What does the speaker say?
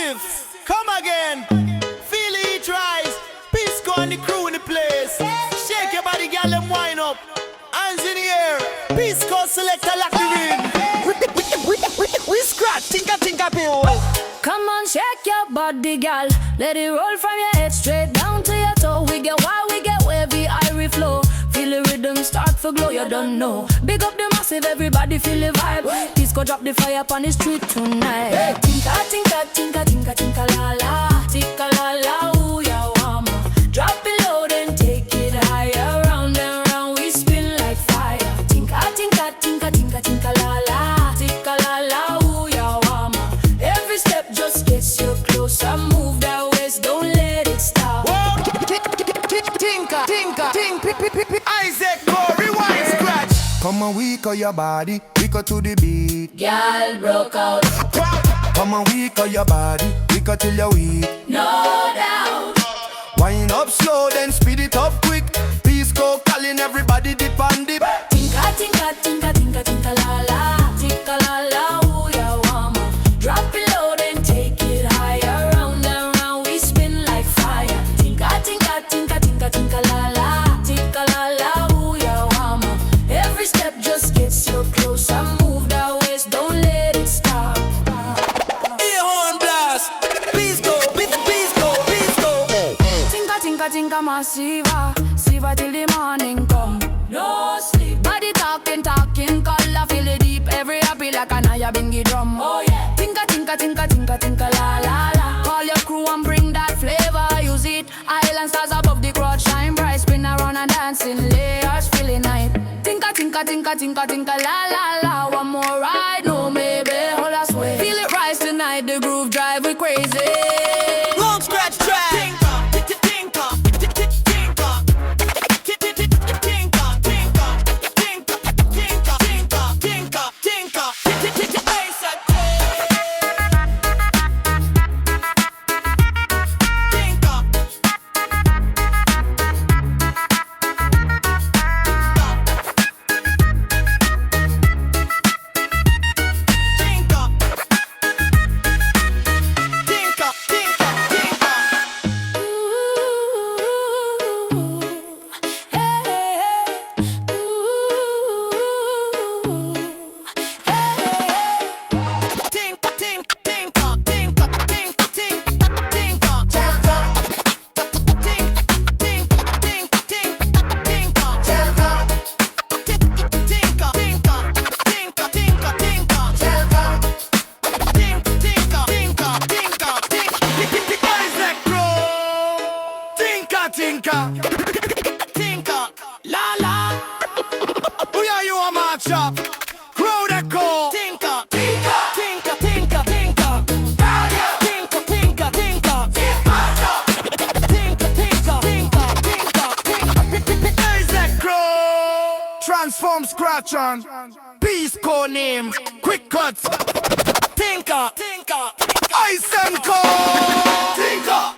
Massive, come again. Feel the heat rise. Pisco and the crew in the place. Shake your body, girl, and wind up. Hands in the air. Pisco selector lock the ring. We scratch, tinka tinka bill. Come on, shake your body, girl. Let it roll from your head straight down to your toe. We get wild, we get wavy, irie flow. Feel the rhythm start for glow, you don't know. Big up the massive, everybody feel the vibe. Pisco drop the fire up on the street tonight. Tinka, tinka, tinka, tinka, tinka, la la. Tinka, la la, ooh, ya wama. Drop it low, then take it higher. Round and round, we spin like fire. Tinka, tinka, tinka, tinka, tinka, la la. Tinka, la la, ooh, ya wama. Every step just gets you closer. Move that waist, don't let it stop. Tinka, tinka, tink, p p p p. Isaac, go rewind, scratch. Come on, weak on your body, weak to the beat. Girl broke out, Come on, weak on your body, weak till you're weak. no doubt. Wind up slow, then speed it up quick. Pisco calling everybody dip and dip. Tinka, tinka, tinka, tinka, tinka, la la. Tinka, la la, ooh, ya wama. Drop it low, then take it higher. Round and round, we spin like fire. Tinka, tinka, tinka, tinka, tinka, la la. Tinka, la la, ooh, ya wama. Every step just gets you closer. Move that waist, don't let it stop. Ear horn blast. Pisco, pisco, pisco. Tinka, tinka, tinka, massiva. Siva till the morning come. No sleep. Body talking, talking, color feel it deep. Every happy like a Nyabinghi drum. Oh yeah. Tinka, tinka, tinka, tinka, tinka, la la la. Call your crew and bring that flavor. Use it. Island stars above the crowd shine bright. Spin around and dance in layers, feeling night. Tinka, tinka, tinka, tinka, tinka, la la la. One more ride, no maybe. Hold us way. Feel it rise tonight. The groove drive we crazy. Long scratch track. Tinka, tinka, tinka, tinka, tinka, tinka, tinka, tinka, tinka, tinka, tinka, Isaac. Tinka. Tinka. Tinka, tinka, tinka. Ooh, hey, hey. Ooh, hey, hey. Tinka, tinka, tinka, tinka, tinka, tinka, tinka, tink, tink, tink, tink, tinka, tinka, tinka, tinka, tinka, tinka, tink, tinka, tinka, tinka, tink. Isaac Crow. Tinka, tinka. Tinka, la la, Who are you a match up? Crow that call. Tinka, tinka, tinka, tinka, tinka, tinka, tinka, tinka, tinka, tinka, tinka, tinka, tinka. Isaac Crow. Transform scratch on. Pisco name. Quick cuts. Tinka, tinka, Ice and cold. Tinka.